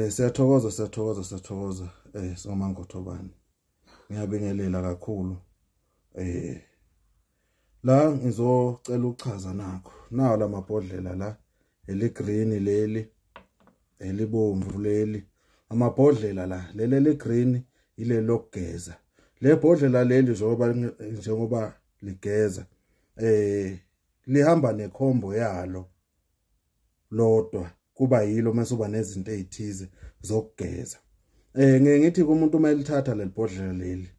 Siyathokoza, siyathokoza, siyathokoza soMangothobane. Ngiyabingelela kakhulu. La ngizocela ukuchaza nakho. Nawo lamabhodlela la, eli green leli, elibomvu leli. Amabhodlela la, leli le green ile lokugeza. Le bhodlela leli njengoba ligeza lihamba nekhombo yalo lodwa, kuba yilo mase uba nezinto ezithize zokugeza. Ngeke ngithi kumuntu uma elithatha lelibhodlela leli,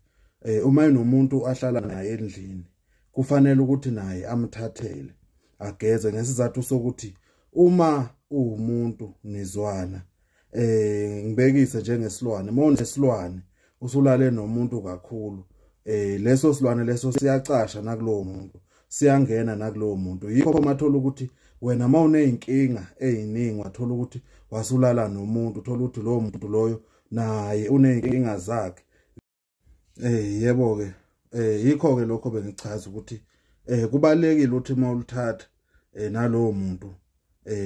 uma enomuntu ahlala naye endlini, kufanele ukuthi naye amthathele ageze, ngesizathu sokuthi uma uwumuntu nizwana, ngibekise njengesilwane, uma unesilwane usulale nomuntu kakhulu, leso silwane leso siyacasha nakulowo muntu, siyangena nakulowo muntu. Yikho mathola ukuthi wena mawuneyinkinga eziningi, wathola ukuthi wasulala nomuntu, uthola ukuthi lowo muntu loyo naye uneyinkinga zakhe. Yebo ke, yikho ke lokho bengichaza ukuthi kubalekile ukuthi mawulithatha nalowo muntu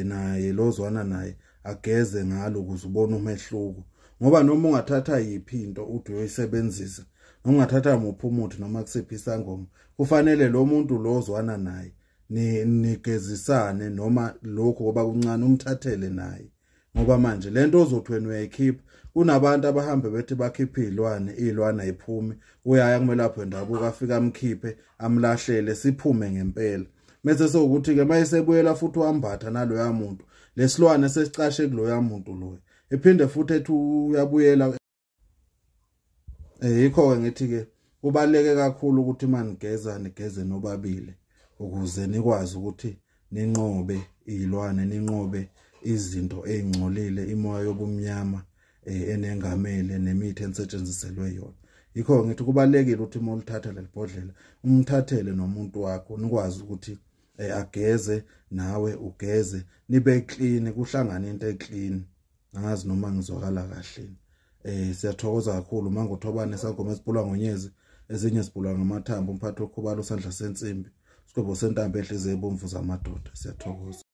naye lozwana naye ageze ngalo ukuze ubone umehluko. Ngoba noma ungathatha yiphi into uthi uyoyisebenzisa, noma ungathatha muphi umuthi noma kusiphi isangoma, kufanele lo muntu lozwana naye nigezisane, noma lokho ngoba kuncane umthathele naye. Ngoba manje lento ozothi wena uyayikhipha, kunabantu abahambe bethi bakhiphe izilwane, izilwane ayiphume, uyaya kumelaphi wendabuko afika amkhiphe amlahlele, siphume ngempela. Mase sewukuthi ke mayesebuyela futhi wambatha naloya muntu, lesilwane sesicashe kuloya muntu loyo, ephinde futhi ethi uyabuyela. Yikho ke ngithi ke kubaleke kakhulu ukuthi manigeza nigeze nobabili, ukuze nikwazi ukuthi ninqobe izilwane, ninqobe izinto ezingcolile, imoya yobumnyama enengamele nemithi ensetshenziselwe yona. Yikho ngithi kubalekile ukuthi uma ulithatha lelibhodlela umthathele nomuntu wakho, nikwazi ukuthi ageze nawe ugeze, nibe clean, kuhlangane into eclean. Angazi noma ngizwakala kahle. Siyathokoza kakhulu Mangothobane, isangoma esibhulwa ngonyezi, ezinye sibhulwa ngamathambo, umphathi okhubala usandla sensimbi, sigwebo sentambo ehleze ebomvu zamadoda. Siyathokoza.